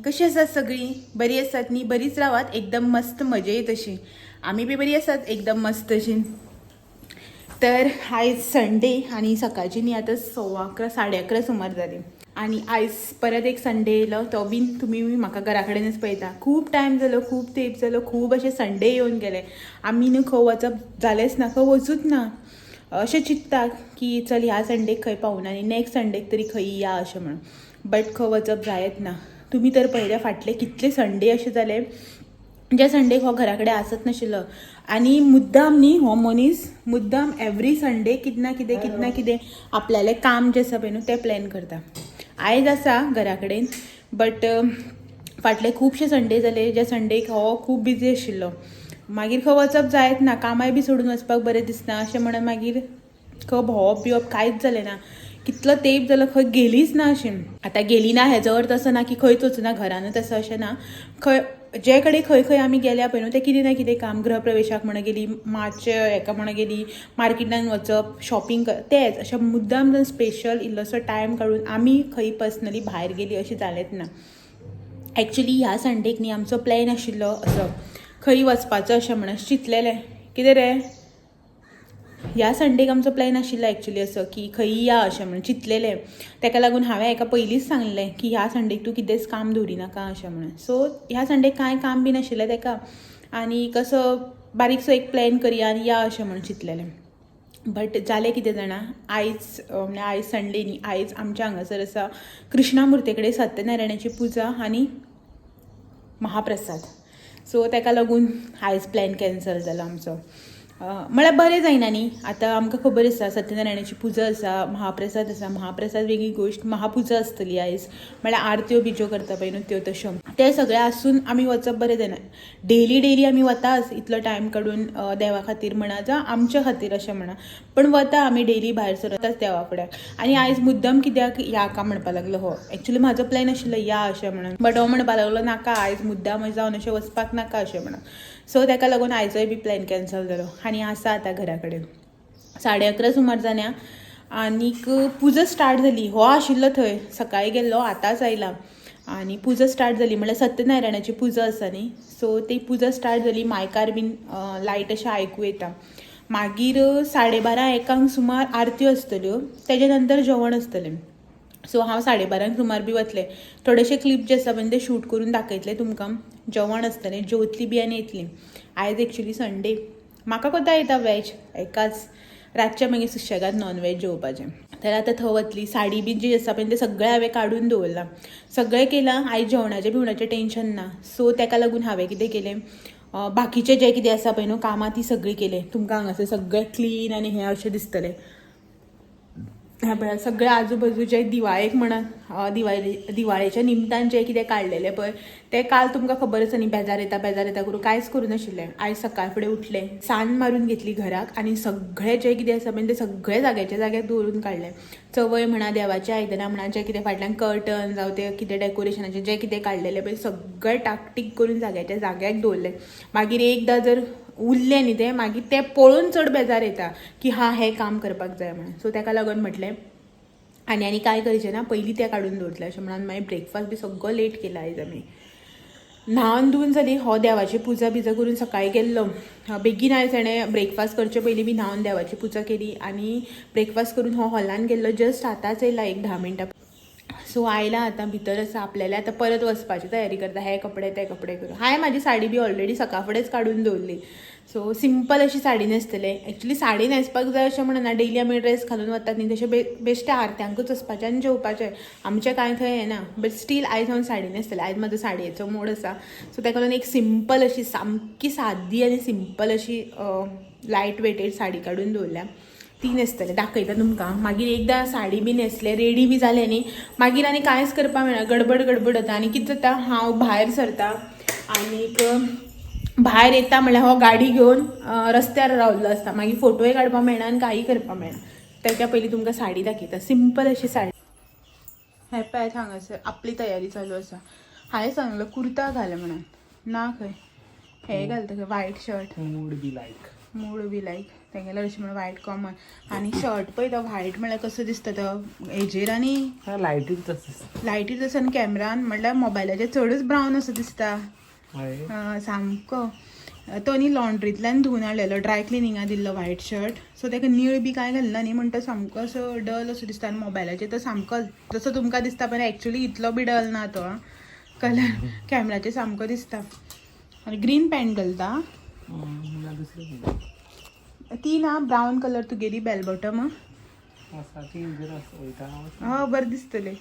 कशी आसात सगळीं? बरी आसात न्ही? बरीच रावात, एकदम मस्त मजेत अशी. आमी बी बरी आसात, एकदम मस्त अशी. तर आयज संडे आनी सकाळची न्ही आतां 10:15, 11:30 सुमार जाली आनी आयज परत एक संडे येयलो, तो बीन तुमी म्हाका घरा कडेनच पळयता. खूब टायम जालो, खूब तेंप जालो, खूब अशे संडे येवन गेले, आमी न्हू खंय वचप जालेंच ना, खंय वचूच ना. अशें चिंत्ता की चल ह्या संडेक खंय पावना आनी नेक्स्ट संडेक तरी खंय या अशें म्हणून, बट खंय वचप जायत ना. तुमी तर पळयल्या, फाटले कितले संडे अशे जाले ज्या संडेक हो घरा कडेन आसत नाशिल्लो आनी मुद्दाम न्ही, हो मनीस मुद्दाम एवरी संडे कितें ना कितें, कितें ना कितें आपल्यालें काम जें आसा पळय न्हू, तें प्लॅन करता. आयज आसा घरा कडेन, बट फाटले खुबशे संडे जाले ज्या संडेक हो खूब बिजी आशिल्लो. मागीर खंय वचप जायत ना, कामाय बी सोडून वचपाक बरें दिसना अशें म्हणून मागीर खंय भोंवप बिवप कांयच जालें ना. कितलो तेंप जालो खंय गेलीच ना अशी. आतां गेली ना हेजो अर्थ असो ना की खंयच वचूना, घरानूच आसा अशें ना. खंय जे कडेन खंय खंय आमी गेल्या पळय न्हू, तें कितें ना कितें काम, गृहप्रवेशाक म्हणून गेली, मातशें हेका म्हणून गेली, मार्केटान वचप, शॉपिंग तेंच. अशें मुद्दाम जर स्पेशल इल्लोसो टायम काडून आमी खंय पर्सनली भायर गेली अशें जालेंच ना. एक्चुली ह्या संडेक न्ही आमचो प्लॅन आशिल्लो असो खंय वचपाचो अशें म्हणून चिंतलेलें. कितें रे, ह्या संडेक आमचो प्लॅन आशिल्लो एक्चुली असो की खंय या अशें म्हणून चिंतलेलें. तेका लागून हांवें हेका पयलींच सांगलें की ह्या संडेक तूं कितेंच काम दवरिनाका अशें म्हणून. सो ह्या संडेक कांय काम बी नाशिल्लें तेका आनी कसो बारीकसो एक प्लॅन करया आनी या अशें म्हणून चिंतलेलें. बट जालें कितें जाणा, आयज म्हणल्यार आयज संडे न्ही, आयज आमच्या हांगासर आसा कृष्णा मुर्ते कडेन सत्यनारायणाची पुजा आनी महाप्रसाद. सो तेका लागून आयज प्लॅन कॅन्सल जालो आमचो. म्हळ्यार बरें जायना न्ही. आतां आमकां खबर आसा सत्यनारायणाची पुजा आसा, महाप्रसाद आसा. महाप्रसाद वेगळी गोश्ट, महापुजा आसतली आयज, म्हळ्यार आरत्यो बिज्यो करता पळय न्हू त्यो तश्यो. तें सगळें आसून आमी वचप बरें जायना. डेली डेली आमी वताच इतलो टायम काडून, देवा खातीर म्हणा जावं आमच्या खातीर अशें म्हणा, पण वता आमी डेली भायर सरताच देवा फुड्याक. आनी आयज मुद्दम कित्याक या का म्हणपा लागलो हो. एक्चुली म्हाजो प्लॅन आशिल्लो या अशें म्हणून, बट हो म्हणपा लागलो नाका, आयज मुद्दाम जावन अशें वचपाक नाका अशें म्हणून. सो तेका लागून आयजोय बी प्लॅन कॅन्सल जालो आनी आसा आतां घरा कडेन. 11:30 सुमार जाल्या आनीक पुजा स्टार्ट जाली. हो आशिल्लो थंय, सकाळी गेल्लो, आतांच आयला आनी पुजा स्टार्ट जाली. म्हणल्यार सत्यनारायणाची पुजा आसा न्ही, सो ती पुजा स्टार्ट जाली. मायकार बीन लायट अशें आयकूं येता. मागीर 12:30 एकांक सुमार आरत्यो आसतल्यो, तेजे नंतर जेवण आसतलें. सो हांव 12:30 सुमार बी वतलें, थोडेशे क्लिप जे आसा पळय ते शूट करून दाखयतलें तुमकां. जेवण आसतलें, जेवतली बी आनी येतली. आयज एक्चुली संडे, म्हाका कोता येता वॅज, एकाच रातच्या मागीर सुशेगाद नॉन वॅज जेवपाचें. तर आतां थंय वतली, साडी बी जी आसा पळय ते सगळें हांवें काडून दवरलां, सगळें केलां. आयज जेवणाचें बिवणाचें टेंशन ना. सो तेका लागून हांवें कितें केलें, बाकीचें जें कितें आसा पळय न्हू कामां ती सगळीं केलें. तुमकां हांगासर सगळें क्लीन आनी हें अशें दिसतलें. हें पळय, सगळें आजूबाजू जे दिवाळेक म्हणा, दिवाळेच्या निमतान जें कितें काडलेलें पळय तें काल तुमकां खबर आसा न्ही, बेजार येता बेजार येता करून कांयच करूं नाशिल्लें. आयज सकाळ फुडें उठलें, सान्न मारून घेतली घराक आनी सगळें जें कितें आसा पळय तें सगळें जाग्याच्या जाग्यार दवरून काडलें. चवय म्हणा, देवाचें आयदनां म्हणा, जें कितें फाटल्यान कर्टन जावं तें कितें डेकोरेशनाचें जें कितें काडलेलें पळय सगळें टाकटीक करून जाग्याच्या जाग्याक दवरलें. मागीर एकदां जर उरलें न्ही तें, मागीर तें पळोवन चड बेजार येता की हा हें काम करपाक जाय म्हणून. सो तेका लागून म्हटलें आनी आनी कांय करचें ना, पयलीं तें काडून दवरतलें अशें म्हणून. मागीर ब्रेकफास्ट बी सगळो लेट केला आयज आमी. न्हावन धुवन जाली, हो देवाची पुजा बिजा करून सकाळी गेल्लो बेगीन. आयज तेणें ब्रेकफास्ट करचे पयलीं बी न्हावन देवाची पुजा केली आनी ब्रेकफास्ट करून हो हॉलान गेल्लो. जस्ट आतांच येयला एक 10 मिनटां. सो आयला आतां भितर आसा, आपल्याला आतां परत वचपाची तयारी करता, हे कपडे ते कपडे करून. हांवें म्हाजी साडी बी ऑलरेडी सकाळ फुडेंच काडून दवरली. सो सिंपल अशी साडी न्हेसतलें. एक्चुली साडी न्हेसपाक जाय अशें म्हणना, डेली आमी ड्रेस घालून वतात न्ही तशें बेश्टे आरत्यांकूच वचपाचें आनी जेवपाचें, आमचें कांय थंय येना. बट स्टील आयज हांव साडी न्हेसतलें, आयज म्हाजो साडयेचो मूड आसा. सो तेका लागून एक सिंपल अशी सामकी सादी आनी सिंपल अशी लायट वेटेड साडी काडून दवरल्या, ती न्हेसतलें, दाखयता तुमकां मागीर. एकदां साडी बी न्हेसले, रेडी बी जालें न्ही, मागीर आनी कांयच करपाक मेळना, गडबड गडबड जाता. आनी कितें जाता, हांव भायर सरता आनीक भायर येता म्हणल्यार हो गाडी घेवन रस्त्यार रावल्लो आसता, मागीर फोटोय काडपाक मेळना आनी कांय करपाक मेळना. तेच्या पयलीं तुमकां साडी दाखयता, सिंपल अशी साडी. हें पळयात, हांगासर आपली तयारी चालू आसा. हांवें सांगलो कुर्ता घाल म्हणून, ना खंय, हे घालता खंय white shirt. Mood be like. Mood be like. तेगेलो अशें म्हणून व्हायट कॉमन. आनी शर्ट पळय तो व्हायट म्हळ्यार कसो दिसता तो हेजेर आनी लायटीक तसो. लायटीर तसो आनी कॅमेरान म्हळ्यार मोबायलाचेर चडच ब्रावन असो दिसता. हय. सामको तो न्ही लॉन्ड्रींतल्यान धुवन हाडलेलो, ड्राय क्लिनिंगा दिल्लो व्हायट शर्ट. सो ताका निळ बी कांय घालना न्ही, म्हणटा सामको असो डल असो दिसता. आनी मोबायलाचेर तो सामको जसो तुमकां दिसता पण एक्चुली इतलो बी डल ना तो कलर, कॅमेराचेर सामको दिसता. आनी ग्रीन पॅन्ट घालता. ना, दुसरी. ती ना ब्रावन कलर तुगेली बेल बॉटम. आसा ती हेजेर आसा वयता. हय, बरें दिसतलें.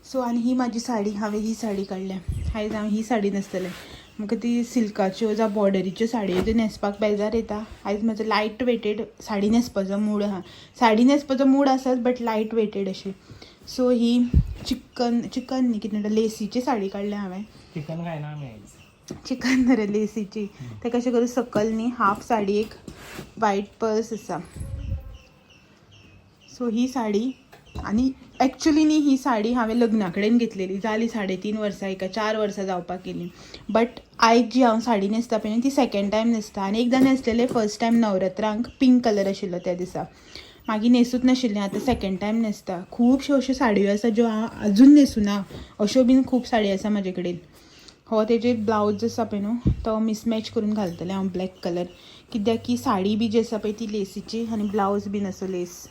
सो आनी ही म्हाजी साडी, हांवें ही साडी काडल्या. आयज हांव ही साडी न्हेसतलें. म्हाका ती सिल्काच्यो जावं बॉर्डरीच्यो साडयो त्यो न्हेसपाक बेजार येता. आयज म्हजो लायट वेटेड साडी न्हेसपाचो मूड आहा. साडी न्हेसपाचो मूड आसाच, बट लायट वेटेड अशी. सो ही चिकन, चिकन न्ही, कितें म्हणटा, लेसीची साडी काडल्या हांवें. चिकन खायना आमी आयज. चिकन रे, लेसीची. ते कशें करून सकयल न्ही हाफ साडी, एक वायट पर्स आसा. सो ही साडी, आनी एक्चुली न्ही ही साडी हांवें लग्ना कडेन घेतलेली, जाली 3.5 वर्सां, एका 4 वर्सां जावपाक येयली. बट आयज जी हांव साडी न्हेसता पळय न्ही ती सेकेंड टायम न्हेसता. आनी एकदां न्हेसलेले फर्स्ट टायम नवरात्रांक, पिंक कलर आशिल्लो त्या दिसा, मागीर न्हेसूच नाशिल्लें. आतां सेकेंड टायम न्हेसता. खुबश्यो अश्यो साडयो आसा ज्यो हांव अजून न्हेसुना, अश्यो बीन खूब साडयो आसा म्हाजे कडेन. हो तेजेर ब्लावज आसा पळय न्हू तो मिसमॅच करून घालतलें हांव ब्लॅक कलर, कित्याक की साडी बी जी आसा पळय ती लेसीची आनी ब्लावज बीन आसा लेस,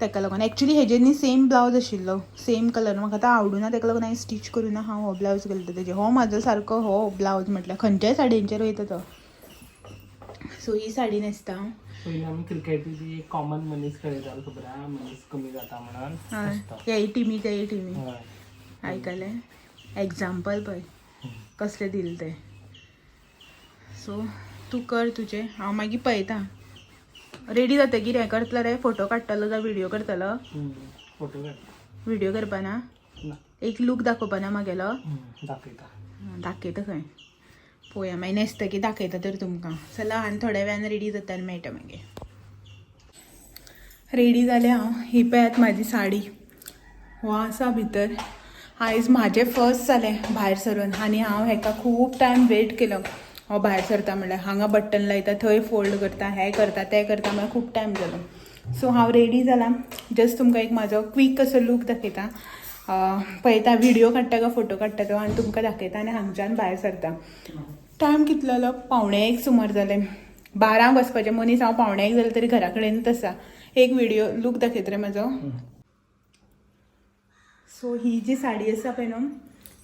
ताका लागून. एक्चुली हेजेर न्ही सेम ब्लावज आशिल्लो, सेम कलर, म्हाका आतां आवडुना, ताका लागून हांवें स्टीच करूं ना हांव हो ब्लावज घालता तेजेर. हो म्हाजो सारको हो ब्लावज म्हटल्यार खंयच्याय साडयेंचेर वयता तो. सो ही साडी न्हेसता हांव. पयलीं आमी क्रिकेटीची एक कॉमन मनीस खेळयतालो, खबर आहा, मनीस कमी जाता म्हणून हय. आसता. हेय टिमी तेय टिमी. हय. आयकलें एग्जाम्पल पळय कसलें दिलें तें. सो तूं कर तुजें, हांव मागीर पळयता. रेडी जातकीर हें करतलो रे, फोटो काडटलो जावं व्हिडियो करतलो? फोटो काड. व्हिडियो करपाना? ना. एक लूक दाखोवपाना म्हागेलो? दाखयता. दाखयता खंय, पळोवया मागीर न्हेसतकीर दाखयता तर तुमकां. चला, आनी थोड्या वेळान रेडी जाता आनी मेळटा मागीर. रेडी जालें हांव. ही पळयात म्हाजी साडी, हो आसा भितर. आयज म्हाजें फर्स्ट जालें भायर सरून, आनी हांव हेका खूब टायम वेट केलो. हो भायर सरता म्हणल्यार हांगा बट्टन लायता, थंय फोल्ड करता, हें करता, तें करता, म्हळ्यार खूब टायम जालो. सो हांव रेडी जालां. जस्ट तुमकां एक म्हाजो क्वीक असो लूक दाखयता. पळयता व्हिडियो काडटा काय फोटो काडटा तो, आनी तुमकां दाखयता. आनी हांगच्यान भायर सरता. टायम कितलो जालो, 12:45 सुमार जालें. 12 वचपाचें मनीस हांव 12:45 जालें तरी घरा कडेनच आसा. एक व्हिडियो लूक दाखयता रे म्हाजो. सो ही जी साडी आसा पळय न्हू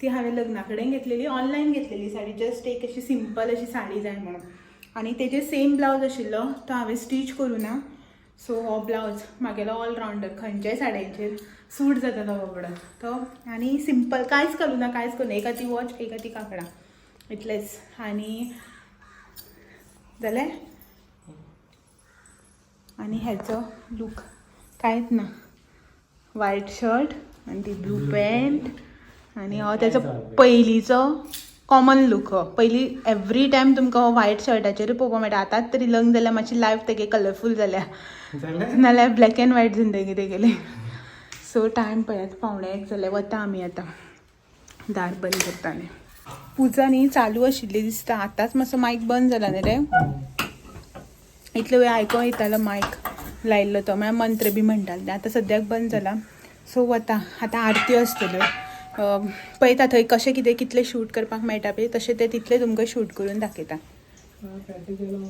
ती हांवें लग्ना कडेन घेतलेली, ऑनलायन घेतलेली साडी, जस्ट एक अशी सिंपल अशी साडी जाय म्हणून. आनी तेजेर सेम ब्लावज आशिल्लो तो हांवें स्टीच करूं ना. सो हो ब्लावज म्हागेलो ऑलरावंडर, खंयच्याय साडयांचेर सूट जाता तो बाबडो तो. आनी सिंपल, कांयच घालूं ना, कांयच करूं ना, एक हाती वॉच, एक हाती कांकणां, इतलेंच. आनी जालें. आनी हेचो लूक कांयच ना, वायट शर्ट आनी ती ब्लू पॅन्ट. आनी हो तेचो पयलींचो कॉमन लूक. हो पयलीं एवरी टायम तुमकां हो व्हायट शर्टाचेर पळोवपाक मेळटा. आतांच तरी लग्न जाल्यार मातशी लायफ तेगे कलरफूल जाल्या, जालें. नाल्यार ब्लॅक एंड व्हायट जिंदगी तेगेली. सो टायम पळयात, 12:45 जालें. वता आमी आतां, दार बंद करता. आनी पुजा न्ही चालू आशिल्ली दिसता. आतांच मातसो मायक बंद जाला न्ही रे, इतलो वेळ आयकोंक येतालो मायक लायिल्लो तो, म्हळ्यार मंत्र बी म्हणटाले. आतां सद्याक बंद जाला. सो वता आतां, आरत्यो आसतल्यो. पळयता थंय कशें कितें कितलें शूट करपाक मेळटा पळय, तशें तें तितलें तुमकां शूट करून दाखयता. केलो.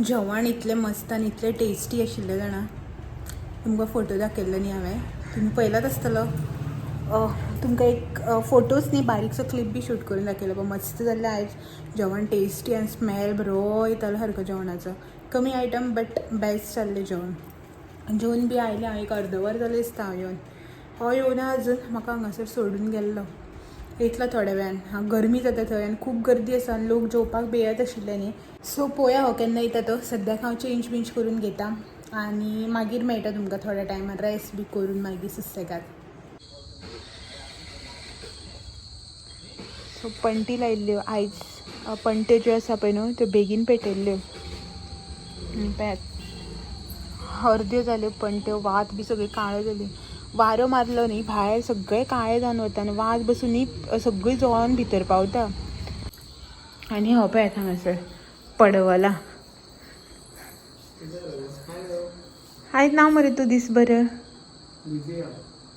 जेवण इतलें मस्त आनी इतलें टेस्टी आशिल्लें जाणा. तुमकां फोटो दाखयल्लो न्ही हांवें, तुमी पळयलाच आसतलो. तुमकां एक फोटोज न्ही, बारीकसो क्लिप बी शूट करून दाखयलो. पण मस्त जाल्लें आयज जेवण, टेस्टी आनी स्मेल बरो येतालो सारको जेवणाचो. कमी आयटम बट बेस्ट जाल्लें जेवण. जेवन बी आयलें हांव, एक अर्द वर जालें दिसता हांव येवन. हो येवना अजून, म्हाका हांगासर सोडून गेल्लो. येतलो थोड्या वेळान. हांव गरमी जाता थंय आनी खूब गर्दी आसा आनी लोक जेवपाक बेयत आशिल्ले न्ही. सो पोया हो केन्ना येता तो. सद्याक हांव चेंज बिंज करून घेता आनी मागीर मेळटा तुमकां थोड्या टायमान, रेस्ट बी करून मागीर सुसेगाद. सो पणटी लायिल्ल्यो आयज. पणट्यो ज्यो आसा पळय न्हू, त्यो बेगीन पेटयल्ल्यो. आनी पळयात, अर्द्यो जाल्यो पणट्यो. वात बी सगळी काळ्यो जाली. वारो मारलो न्ही, भायर सगळें काळें जावन वता आनी वात बसून न्ही सगळी जळोन भितर पावता. आनी हो पळयात हांगासर पडवला. आयज ना मरे तूं दीस बरें. बिझी.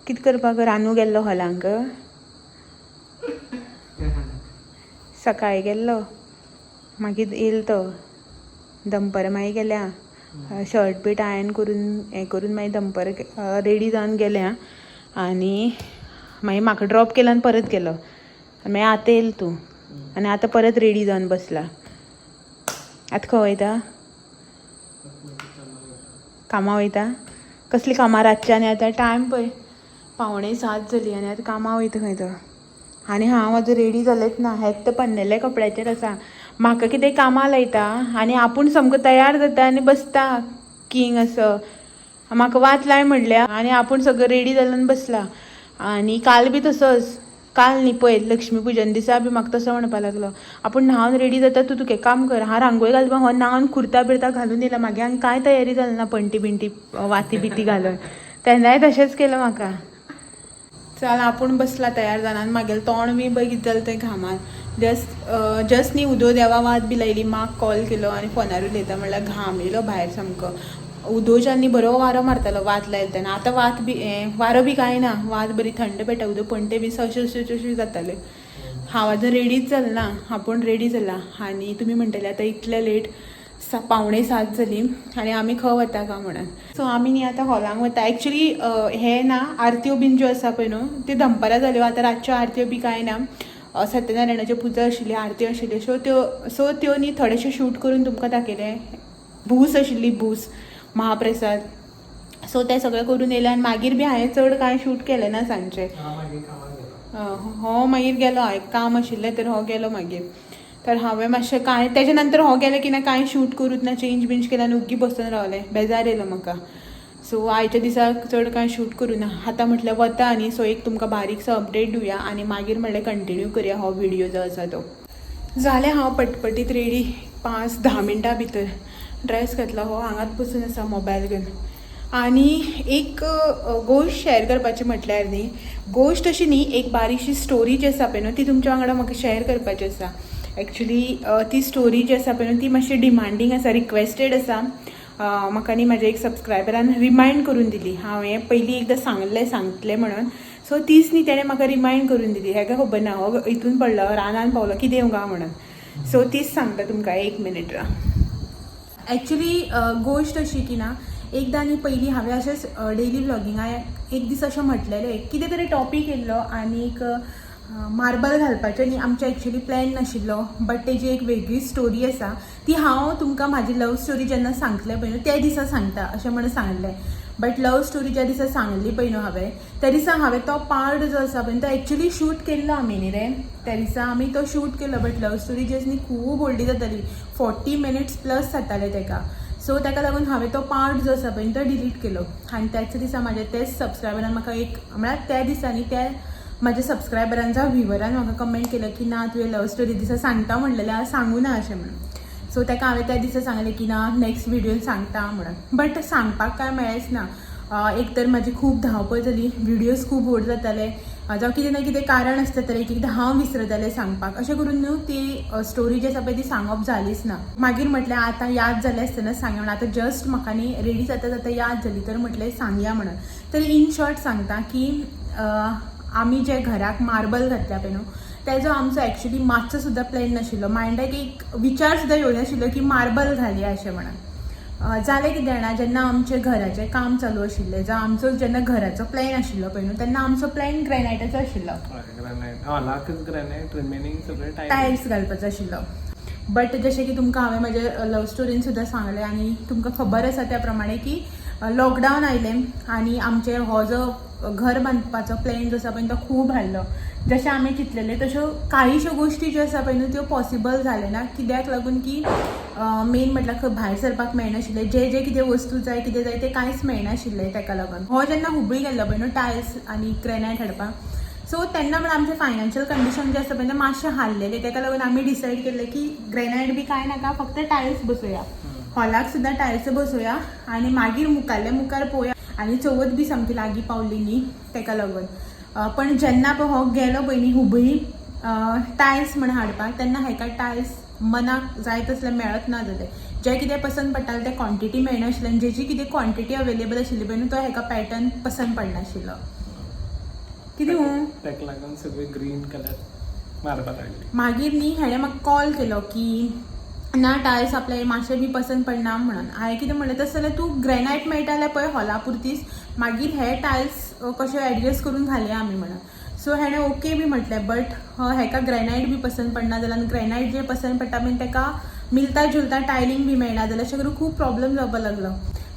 कितें करपाक रानू गेल्लो हॉलांक? सकाळी गेल्लो, मागीर येयल तो दनपरां. मागीर गेल्या शर्ट बीट आयन करून, हें करून, मागीर दनपरां रेडी जावन गेल्या आनी मागीर म्हाका ड्रॉप केला आनी परत गेलो. मागीर आतां येयल तूं आनी आतां परत रेडी जावन बसला. आतां खंय वयता? कामां वयता? कसली कामां रातची? आनी आतां टायम पळय, 6:45 जाली आनी आतां कामां वयता खंय तो. आनी हांव आजून रेडी जालेंच ना, हेच तर पन्नेल्या कपड्याचेर आसा. म्हाका कितें कामां लायता आनी आपूण सामको तयार जाता आनी बसता किंग असो. म्हाका वात लाय म्हणल्या आनी आपूण सगळं रेडी जालो आनी बसला. आनी काल बी तसोच. काल न्ही, पळय लक्ष्मी पुजन दिसा बी म्हाका तसो म्हणपा लागलो, आपूण न्हावन रेडी जाता, तूं तुगे काम कर. हांव रांगोळी घालपा, हो न्हावन कुर्ता बिर्ता घालून येयला. मागीर हांगा कांय तयारी जाली ना, पणटी बिंटी वाती बिती घालून. तेन्नाय तशेंच केलें म्हाका. चल, आपूण बसला तयार जावन आनी मागेलें तोंड बी बघित जालें तें घामान. जस्ट जस्ट न्ही उदो देवा वात बी लायली, माक कॉल केलो आनी फोनार उलयता म्हणल्यार घाम येयलो भायर सामको. उदोच्यान न्ही बरो वारो मारतालो वात लायले तेन्ना. आतां वात बी हें वारो बी कांय ना, वात बरी थंड पेटा. उदो पणटे बी अशें अशें अशें जाताले. हांव आजून रेडीच जालें ना, आपूण रेडी जाला. आनी तुमी म्हणटले आतां इतले लेट, 6:45 जाली आनी आमी खंय वता काय म्हणून. सो आमी न्ही आतां हॉलांक वता. एक्चुली हें ना, आरत्यो बीन ज्यो आसा पळय न्हू, त्यो दनपरां जाल्यो. आतां रातच्यो आरत्यो बी कांय ना. सत्यनारायणाच्यो पुजा आशिल्ली, आरत्यो आशिल्ल्यो. सो त्यो न्ही थोडेशे शूट करून तुमकां दाखयलें. भूस आशिल्ली, भूस महाप्रसाद. सो तें सगळें करून येयलें आनी मागीर बी हांवें चड कांय शूट केलें ना सांजचें. मागीर कामाक गेलो. हो मागीर गेलो, एक काम आशिल्लें तर हो गेलो मागीर. तर हांवें मातशें कांय तेजे नंतर हो गेलें की ना कांय शूट करूंक ना. चेंज बिंज केलें आनी ओग्गी बसून रावलें. बेजार येयलो म्हाका. सो आयच्या दिसाक चड कांय शूट करूं ना. आतां म्हटलें वता आनी सो एक तुमकां बारीकसो अपडेट दिवया आनी मागीर म्हणलें कंटिन्यू करया हो व्हिडियो जो आसा तो. जालें हांव पटपटीत रेडी 5-10 मिनटां भितर. ड्रेस घातला, हो हांगाच बसून आसा मोबायल घेवन. आनी एक गोश्ट शेअर करपाची म्हटल्यार न्ही, गोश्ट अशी न्ही, एक बारीकशी स्टोरी जी आसा पळय न्हू, ती तुमच्या वांगडा म्हाका शेअर करपाची आसा. एक्चुली ती स्टोरी जी आसा पळय न्हू, ती मातशी डिमांडींग आसा, रिक्वेस्टेड आसा. म्हाका न्ही म्हाज्या एक सबस्क्रायबरान रिमायंड करून दिली. हांवें पयलीं एकदां सांगलें, सांगतलें म्हणून. सो तीच न्ही तेणें म्हाका रिमायंड करून दिली. हेका खबर ना हो हितून पडलो, रानान पावलो कितें गा म्हणून. सो तीच सांगता तुमकां, एक मिनीट राव. एक्चुली गोश्ट अशी की ना, एकदां न्ही पयलीं हांवें अशेंच डेली व्लॉगिंगाक एक दीस अशें म्हटलेलें, कितें तरी टॉपीक येयल्लो आनीक मार्बल घालपाचें न्ही आमचें एक्चुली प्लॅन नाशिल्लो. बट तेजी एक वेगळी स्टोरी आसा, ती हांव तुमकां म्हाजी लव स्टोरी जेन्ना सांगतलें पळय न्हू त्या दिसा सांगता अशें म्हणून सांगलें. बट लव स्टोरी ज्या दिसा सांगली पळय न्हू हांवें, त्या दिसा हांवें तो पार्ट जो आसा पळय तो एक्चुली शूट केल्लो आमी न्ही रे. त्या दिसा आमी तो शूट केलो. बट लव स्टोरी जी आसा न्ही खूब व्हडली जाताली, 40 मिनिट्स प्लस जाताले तेका. सो ताका लागून हांवें तो पार्ट जो आसा पळय तो डिलीट केलो. आनी त्याच दिसा म्हाज्या तेच सबस्क्रायबरान म्हाका एक, म्हळ्यार त्या दिसांनी त्या म्हाज्या सबस्क्रायबरान जावं व्हिवरान म्हाका कमेंट केलं की ना, तुवें लव स्टोरी दिसा सांगता म्हणलेलें, हांव सांगू ना अशें म्हणून. सो ताका हांवें त्या दिसा सांगलें की ना, नेक्स्ट व्हिडियोन सांगता म्हणून. बट सांगपाक कांय मेळ्ळेंच ना. एक तर म्हाजी खूब धांवपळ जाली, व्हिडियोज खूब व्हड जाताले, जावं कितें ना कितें कारण आसता, तर एक एकदां हांव विसरतालें सांगपाक. अशें करून न्हू ती स्टोरी जी आसा पळय ती सांगप जालीच ना. मागीर म्हटलें आतां याद जालें आसतना सांगया म्हणून. आतां जस्ट म्हाका न्ही रेडी जाता जाता याद जाली, तर म्हटलें सांगया म्हणून. तर इन शॉर्ट सांगता की आमी जे घराक मार्बल घातल्या पळय न्हू, तेजो आमचो एक्चुली मातसो सुद्दां प्लॅन नाशिल्लो, मायंडाक एक विचार सुद्दां येवनाशिल्लो की मार्बल घालया अशें म्हणून. जालें कितें जाणा, जेन्ना आमचें घराचें काम चालू आशिल्लें, जावं आमचो जेन्ना घराचो प्लॅन आशिल्लो पळय न्हू, तेन्ना आमचो प्लॅन ग्रेनायटाचो आशिल्लो. ग्रॅनायट हॉलाकच ग्रॅनायट, रिमेनींग सगळे टायल्स. टायल्स घालपाचो आशिल्लो. बट जशें की तुमकां हांवें म्हज्या लव स्टोरीन सुद्दां सांगलें आनी तुमकां खबर आसा त्या प्रमाणे की लॉकडावन आयलें आनी आमचें हो जो घर बांदपाचो प्लॅन जो आसा पळय तो खूब हाडलो. जशें आमी चिंतलेलें तश्यो कांयश्यो गोश्टी ज्यो आसा पळय न्हू त्यो पॉसिबल जालें ना. कित्याक लागून की मेन म्हटल्यार खंय भायर सरपाक मेळनाशिल्लें, जे जे कितें वस्तू जाय कितें जाय तें कांयच मेळनाशिल्लें. ताका लागून हो जेन्ना हुबळी गेल्लो पळय न्हू टायल्स आनी ग्रेनायट हाडपाक, सो तेन्ना म्हळ्यार आमचें फायनान्शियल कंडिशन जें आसा पळय तें मातशें हाल्लेलें. ताका लागून आमी डिसायड केल्लें की ग्रेनायट बी कांय नाका, फक्त टायल्स बसोवया, हॉलाक सुद्दां टायल्स बसोवया आनी मागीर मुखाल्ले मुखार पळोवया. आनी चवथ बी सामकी लागीं पावली न्ही ताका लागून. पण जेन्ना पळय हो गेलो पळय न्ही हुबळी टायल्स म्हण हाडपाक, तेन्ना हेका टायल्स मनाक जाय तसले मेळत ना जाले. जे कितें पसंत पडटालें ते क्वॉन्टिटी मेळनाशिल्लें आनी जेजी कितें क्वॉन्टिटी अवेलेबल आशिल्ली पळय न्हू तो हेका पॅटर्न पसंत पडनाशिल्लो. कितें हूं ताका लागून सगळे ग्रीन कलर मारपाक लागले. मागीर न्ही हेणें म्हाका कॉल केलो की ना टायल्स आपले मातशे बी पसंत पडना म्हणून. हांवें कितें म्हणलें, तशें जाल्यार तूं ग्रेनायट मेळटा जाल्यार पळय हॉला पुरतीच, मागीर हे टायल्स कशे एडजस्ट करून घालया आमी म्हणून. सो हेणें ओके बी म्हटलें, बट हेका ग्रेनायट बी पसंत पडना जाल्यार आनी ग्रेनायट जे पसंत पडटा बीन तेका मिलता जुलता टायलींग बी मेळना जाल्यार, अशें करून खूब प्रॉब्लम जावपाक लागलो.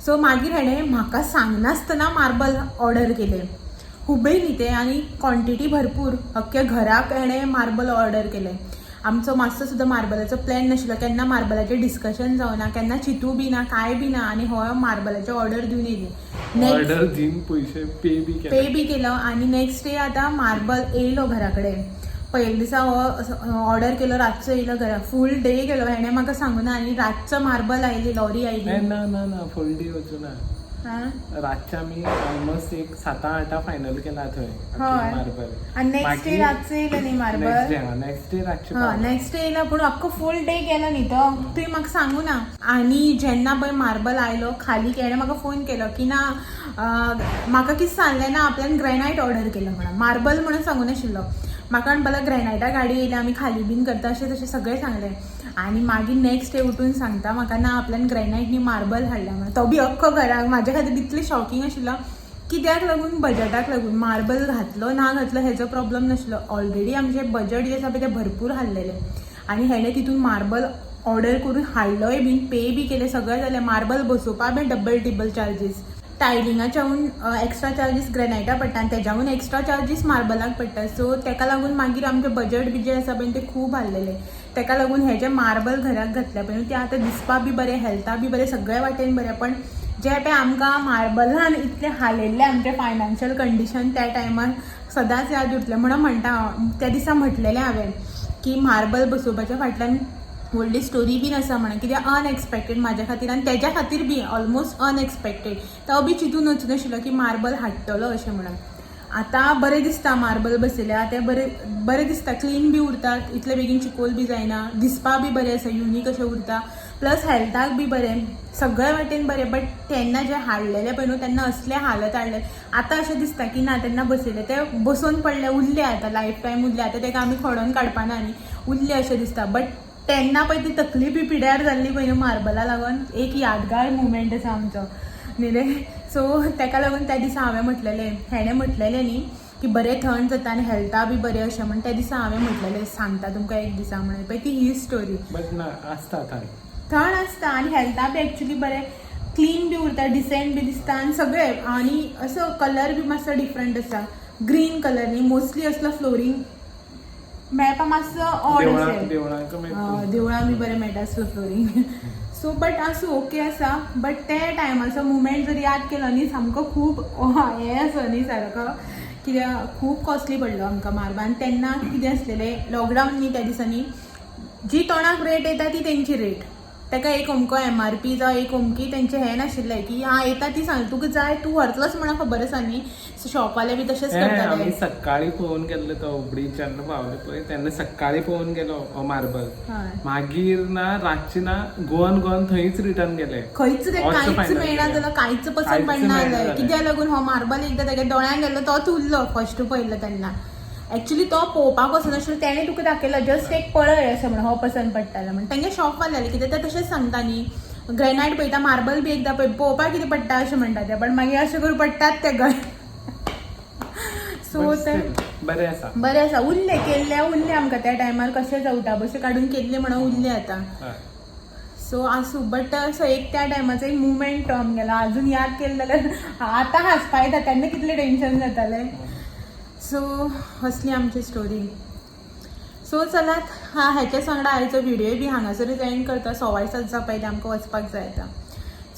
सो मागीर हेणें म्हाका सांगनासतना मार्बल ऑर्डर केलें हुबळी न्ही तें, आनी क्वॉन्टिटी भरपूर, अख्ख्या घराक हेणें मार्बल ऑर्डर केलें. आमचो मातसो सुद्दां मार्बलाचो प्लॅन नाशिल्लो, केन्ना मार्बलाचें डिस्कशन जावना, केन्ना चिंतू बी ना, कांय बी ना, आनी हो मार्बलाची ऑर्डर दिवन येयली. नेक्स्ट ऑर्डर दिवन पयशे पे बी पे केले. बी केलो आनी नेक्स्ट डे आतां मार्बल येयलो घरा कडेन. पयले दिसा हो ऑर्डर केलो, रातचो येयलो घरा, फूल डे गेलो हेणें म्हाका सांगूना, आनी रातचो मार्बल आयली, लॉरी आयली. ना ना ना, फुल डे वचूना. हां. रातचे आमी ऑलमोस्ट एक साता आठा फायनल केला थंय हय. मार्बल. आनी नेक्स्ट डे रातचो येयलो न्ही मार्बल. नेक्स्ट डे रातचे हा पावले. नेक्स्ट डे येयला, पूण अख्खो फूल डे गेलो न्ही तो, तुवें म्हाका सांगू ना. आनी जेन्ना पळय मार्बल आयलो खाली, हेणें म्हाका फोन केलो की ना म्हाका कितें सांगलें ना, आपल्यान ग्रेनायट ऑर्डर केलो म्हणून, मार्बल म्हणून सांगू नाशिल्लो म्हाका. म्हणपाक लागलो ग्रेनायटा गाडी येयल्या, आमी खाली बीन करता, अशें तशें सगळें सांगलें. आनी मागीर नेक्स्ट डे उठून सांगता म्हाका ना आपल्यान ग्रेनायट न्ही मार्बल हाडला म्हणून. तो बी अख्खो घराक म्हाज्या खातीर इतलें शॉकिंग आशिल्लो, कित्याक लागून बजटाक लागून मार्बल घातलो ना घातलो हेजो प्रॉब्लम नाशिल्लो. ऑलरेडी आमचें बजट जें आसा पळय तें भरपूर हाडलेलें आनी हेणें तितून मार्बल ऑर्डर करून हाडलोय बीन, पे बी केलें, सगळें जालें. मार्बल बसोवपा बी डबल टिबल चार्जीस, टायलिंगाच्याहून एक्स्ट्रा चार्जीस ग्रेनायटा पडटा आनी तेज्याहून एक्स्ट्रा चार्जीस मार्बलाक पडटा. सो तेका लागून मागीर आमचें बजट बी जें आसा पळय तें खूब हाडलेलें. तेका लागून हे जे मार्बल घराक घातल्या पळय न्हू तें आतां दिसपा बी बरें, हेल्था बी बरें, सगळे वाटेन बरें. पण जे पळय आमकां मार्बलान इतलें हालयल्लें आमचें फायनान्शियल कंडिशन त्या टायमार सदांच याद उरतलें. म्हणून म्हणटा हांव, त्या दिसा म्हटलेलें हांवें की मार्बल बसोवपाच्या फाटल्यान व्हडली स्टोरी बीन आसा म्हणून, कित्याक अनएक्सपेक्टेड म्हाज्या खातीर आनी तेज्या खातीर बी ऑलमोस्ट अनएक्सपेक्टेड. तो बी चिंतून वचूनाशिल्लो की मार्बल हाडटलो अशें म्हणून. आतां बरें दिसता मार्बल बसयल्या तें, बरें बरें दिसता, क्लीन बी उरता, इतले बेगीन चिकोल बी जायना, दिसपा बी बरें आसा, युनीक अशें उरता, प्लस हेल्थाक बी बरें, सगळे वाटेन बरें. बट तेन्ना जें हाडलेलें पळय न्हू तेन्ना असलें हालत हाडलें, आतां अशें दिसता की ना तेन्ना बसयलें तें बसोवन पडलें, उरलें, आतां लायफ टायम उरलें, आतां तेका आमी खोडोन काडपाना न्ही, उरलें अशें दिसता. बट तेन्ना पळय ती तकली बी पिड्यार जाल्ली पळय न्हू मार्बला लागून, एक यादगार मुमेंट आसा आमचो न्ही रे. सो तेका लागून त्या दिसा हांवें म्हटलेलें, हेणें म्हटलेलें न्ही की बरें थंड जाता आनी हेल्था बी बरें अशें म्हण, त्या दिसा हांवें म्हटलेलें सांगता तुमकां एक दिसा म्हणून. पळय ती ही स्टोरी. बट ना आसता थंय थंड आसता आनी हेल्था बी एक्चुली बरें, क्लीन बी उरता, डिसेंट बी दिसता आनी सगळें, आनी असो कलर बी मातसो डिफरंट आसा, ग्रीन कलर न्ही, मोस्टली असलो फ्लोरींग मेळपा मातसो ऑड अशें. देवळांक मेळटा. देवळां बी बरें मेळटा असलो फ्लोरींग. सो बट आसूं, ओके आसा. बट ते टायमाचो मुमेंट जर याद केलो न्ही सामको खूब हें आसा न्ही सारको, कित्याक खूब कॉस्टली पडलो आमकां मार्बल. आनी तेन्ना कितें आसलेलें लॉकडावन न्ही त्या दिसांनी, जी तोंडाक रेट येता ती तेंची रेट, ताका एक अमको एमआरपी जावं एक अमकी तेंचें हें नाशिल्लें की हां येता ती सांग, तुका जाय तूं व्हरतलोच म्हणून खबर आसा न्ही. सो शॉपवाले बी तशेंच आमी करताले. सकाळी पळोवन गेल्ले तो हुबळी जेन्ना पावले पळय तेन्ना सकाळी पळोवन गेलो हो मार्बल. हय. मागीर ना रातचे ना गोवन गोवन थंयच रिटर्न गेले. खंयच ते होच कांयच final मेळना केलें. जाल्यार, कांयच पसंत कांयच पडना मेळना जालें. जालें. कित्याक लागून हो मार्बल एकदां तेगे दोळ्यांक गेल्लो तोच उरलो फर्स्ट पळयलो तेन्ना. एक्चुली तो पळोवपाक वचनाशिल्लो, तेणें तुका दाखयलो जस्ट एक पळय अशें म्हणून, हो पसंत पडटालो म्हण. तेंगे शॉप जालें कितें ते तशेंच सांगता न्ही, ग्रेनायट पळयता, मार्बल बी एकदां पळय, पळोवपाक कितें पडटा अशें म्हणटा ते, पण मागीर अशें करून पडटात ते घर. सो But ते still, बरें आसा. बरें आसा, उरलें केल्लें उरलें आमकां त्या टायमार कशेंच उठा बशें काडून केल्लें म्हणून उरलें आतां. हय. सो आसूं, बट असो एक त्या टायमाचो एक मुमेंट तो आमगेलो अजून याद केलो जाल्यार आतां हांसपा येता, तेन्ना कितलें टेंशन जातालें. सो असली आमची स्टोरी. सो चलात, हा ह्याच्या वांगडा आयचो व्हिडिओ बी हांगासरूच एंड करता. 7:15 जावपा पयलीं आमकां वचपाक जाय आतां.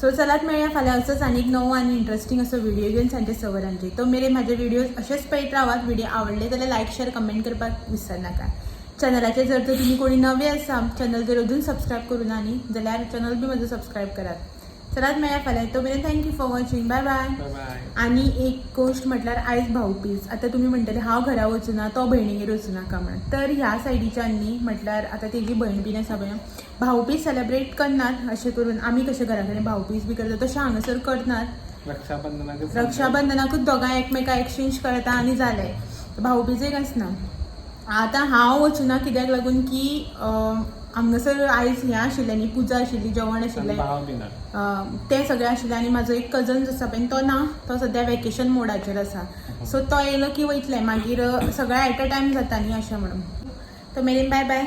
सो चलात, मेळया फाल्यां असोच आनीक नवो आनी इंट्रस्टींग असो व्हिडिओ घेवन सांजे सवरांचे. तो मेरेन म्हाजे व्हिडियोज अशेच पळयत रावात. व्हिडिओ आवडले जाल्यार लायक, शेअर, कमेंट करपाक विसरनाका. चॅनलाचेर जर तर तुमी कोणी नवे आसा, चॅनल जर अजून सबस्क्रायब करूं ना न्ही जाल्यार चॅनल बी म्हजो सबस्क्रायब करात. चलात, मेळया फाल्यां. तो मेरेन thank you for watching. Bye bye. Bye bye. आनी एक गोश्ट म्हटल्यार आयज भाऊबीज. आतां तुमी म्हणटले हांव घरा वचुना, तो भयणीगेर वचुनाका म्हण, तर ह्या सायडीच्यान न्ही, म्हटल्यार आतां तेजी भयण बीन आसा पळय, भाऊबीज सेलेब्रेट करनात. अशें करून आमी कशें घरा कडेन भाऊबीज बी करता तशें हांगासर करनात. रक्षाबंधनाक. रक्षाबंधनाकूच दोगांय एकमेकां एक्सचेंज करता आनी जालें, भाऊबीजेक आसना. आतां हांव वचुना कित्याक लागून की हांगासर आयज हें आशिल्लें न्ही, पुजा आशिल्ली, जेवण आशिल्लें. भाव बी ना. तें सगळें आशिल्लें आनी म्हाजो एक कजन जो आसा पळय तो ना, तो सद्या वेकेशन मोडाचेर आसा. सो तो येयलो की वयतलें, मागीर सगळें एट अ टायम जाता न्ही अशें म्हणून. तो मेरेन बाय बाय.